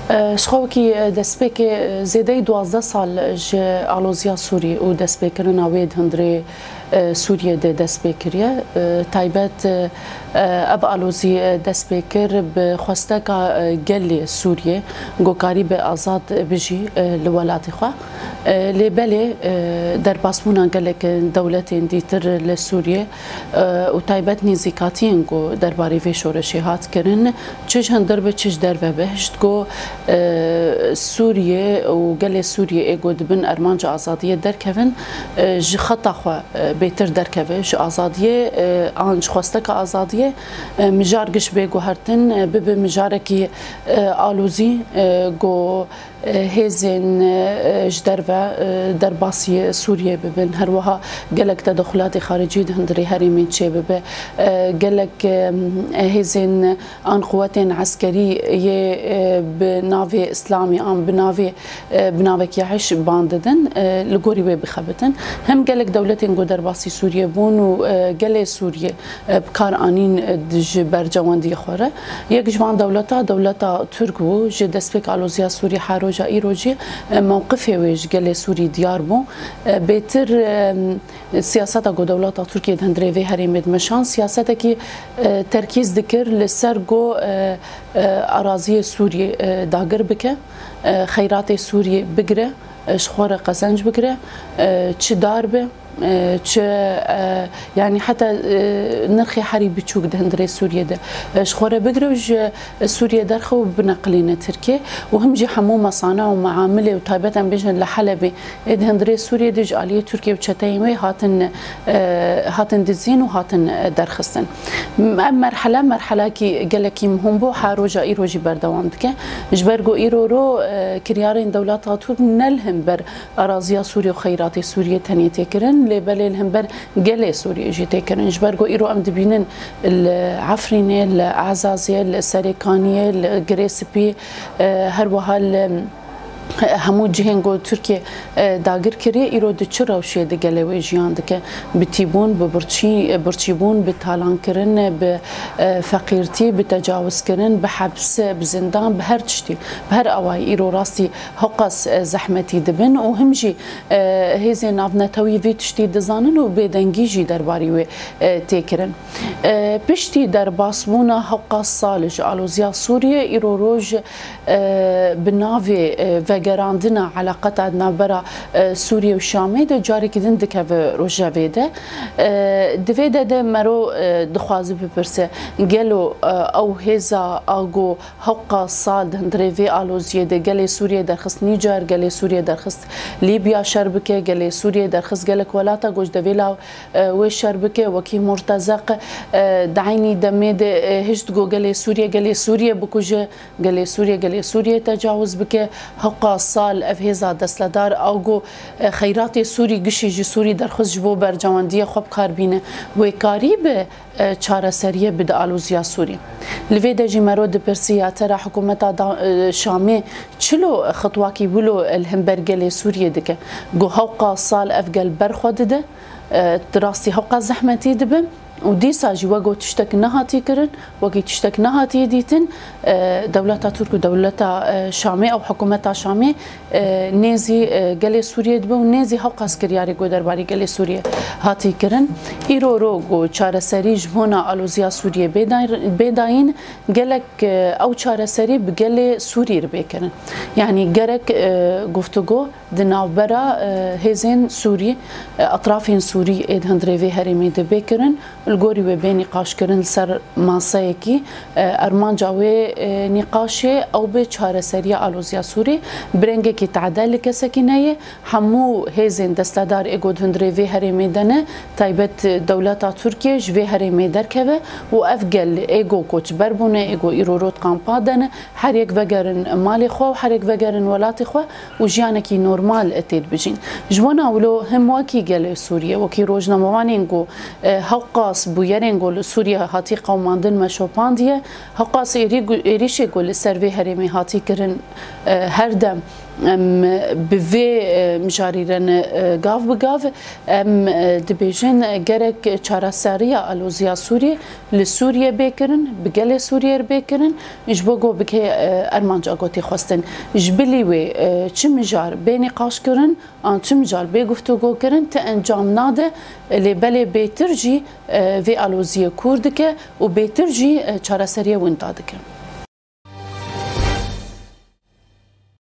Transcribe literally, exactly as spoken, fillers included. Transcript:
Ji xwe wekî destpêkê zêdeyî duwazdeh sal ji aloziya Sûrî û destpêkirina wê di hundirê Sûriyê de dest pê kiriye. Taybet ev alozî dest pê kir bi xwesteka gelê Sûriyê ku karîbe azad bijî li welatê xwe. Lê belê derbasbûna gelek dewletên dîtir li Sûriyê û taybet nêzîkatiyên ku derbarê vê şoreşê hat kirin, çi ji hundir be, çi ji derve be, hişt ku Sûriyê û gelê Sûriyê ê ku dibin armanca azadiyê derkevin, ji xeta xwe bêtir derkeve, ji azadiyê an ji xwesteka azadiyê mijar giş bê guhertin, bibe mijarekî alozî ku hêzên ji derve derbasî Sûriyê bibin. Her wiha gelek tedexulatê xaricî di hundirê herêmên çêbibe. Gelek hêzên an quwetên eskerî yê bi navê Îslamî an bi navê bi navekî heş ban didin, li gorî wê bixebitin. Hem gelek dewletên ku derbasî Sûriyê bûn û gelê Sûriyê bi kar anîn ji bercewendiyê xwe re. Yek ji van dewleta, dewleta Tirk bû. Ji destpêk aloziya Sûrî her roja îro jî mewqifê wê ji gelê Sûrî diyar bû. Bêtir siyaseta ku dewleta Tirkiyê di hundirê vê herêmê dimeşan, siyasetekî terkîz dikir li ser ku araziyê Sûrî dagir bike, xeyratê Sûrî bigire, ji xwe re qezenc bigire, çi dar be, çi, e, yanî heta, e, nirxê herî biçûk di hundirê Sûriyê de, e, ji xwe re bigire û ji Sûriyê derxe û bineqilîne Tirkiyê û him jî hemû mesana û meamilê û taybet em bêjin li Helebê ê di hundirê Sûriyê de ji aliyê Tirkiyê û çeteyên wê hatin, e, hatin dizîn û hatin, e, derxistin. Ev merhele, merhelekî gelekî muhim bû, her roja îro jî berdewam dike. Ji ber ku îro ro, e, kiryarên dewleta Tirk ne li hember Araziya Sûriyê û xeyratê Sûriyê tenê tê kirin, lê belê li hember gelê Sûriyê jî tê kirin. Ji ber ku îro em dibînin li Efrînê, li Ezazê, li Serêkaniyê, li Girê Spî, e, her wiha li hemû cihên ku Tirkiye, e, dagir kiriye, îro di çi rewşê di gelê wê jiyan dike? Bi tîbûn, bi birçî-, birçîbûn, bi talankirin, bi, e, feqîrtî, bi tecawizkirin, bi heps, bi zindan, bi her tiştî, bi her awayî îro rastî Hewqas, e, zehmetî dibin û him jî, e, hêzên navnetewî vî tiştî dizanin û bêdengî jî derbarî wê, e, tê kirin. E, piştî derbasbûna hewqas sal ji aloziya Sûriyê, îro roj, e, bi navê, e, vegerandina eleqeta di navbera, e, Sûriyê û Şamê de carekî din dikeve rojevê de. E, di vê de de mero, e, dixwaze bipirse, gelo, e, ew hêza a ku Hewqa sal di hundirê vê aloziyê de gelê Sûriyê derxist Nîcer, gelê Sûriyê derxist Lîbya şer bike, gelê Sûriyê derxist gelek welata ku ji devê law, e, wê şer bike, wekî Murtezeq, e, di eynî demê de, e, hişt ku gelê Sûriyê, gelê Sûriyê bikuje, gelê Sûriyê, gelê Sûriyê tecawuz bike. Hewqa sal ev hêza destledar a ku, e, xeyratê Sûrî gişî ji Sûrî derxist ji bo bercewendiyê xwe bi kar bîne. Wê karî bi e, çareseriyê bide aloziya Sûrî. Li vê de jî mero dipirsî ya tera hikûmeta da-, e, Şamê çilo xitwakî wilo li hember gelê Sûriyê dike? Ku hewqa sal ev gel berxwe dide, e, di rastî hewqa zehmetî dibe û dîsa jî wek got tiştek nehatî kirin, wekî tiştek nehatî dîtin, e, dewleta Tirk û dewleta, e, Şamê ew hikûmeta Şamê e, nêzî, e, gelê Sûriyê dibe û nêzî hewqas kiryarê ku derbarê gelê Sûriyê hatî kirin. Îro ro ku çareserî ji bona aloziya Sûriyê bê day-, bê dayîn, gelek, e, ew çareserî bi gelê Sûrî re bê kirin. Yanî gerek, e, guftûgo di navbera, e, hêzên Sûrî, e, etrafên Sûrî ê di hundirê vê herêmê de bê kirin. Li gorî wê bê nîqaşkirin li ser maseyekî, e, armanca wê, e, nîqaşê ew bê çareseriya aloziya Sûrî, bi rengekî tade li kesekî neyê, hemû hêzên destedar ê ku di hundirê vê herêmê de ne, taybet dewleta Tirkiye ji vê herêmê derkeve û ev gel ê ku koçber bûne, ê ku îro rot kampa de ne, her yek vegerin malê xwe û her yek vegerin welatê xwe û jiyanekî normal tê dibijîn. Ji bona wilo him wekî gelê Sûriyê, wekî rojnamevanên ku, e, hewqa bûyerên ku li Sûriye hatî qewimandin me şopandiye. Hewqas êrî gu-, êrîşê ku li ser vê herêmê hatî kirin, e, her dem em bi vê, e, mijarî re ne, e, gav bi gav. Em, e, dibêjin, e, gerek çareseriya aloziya Sûriyê li Sûriyê bê kirin, bi gelê Sûriyê re bê kirin, ji bo ku bike, e, armanca ku tê xwestin. Ji bilî wê, e, çi mijar bê nîqaş kirin, an çi mijar bê guftûgo kirin, ti encam nade, lê belê bêtir jî, e, vê aloziyê kûr dike û bêtir jî, e, çareseriyê winda dike.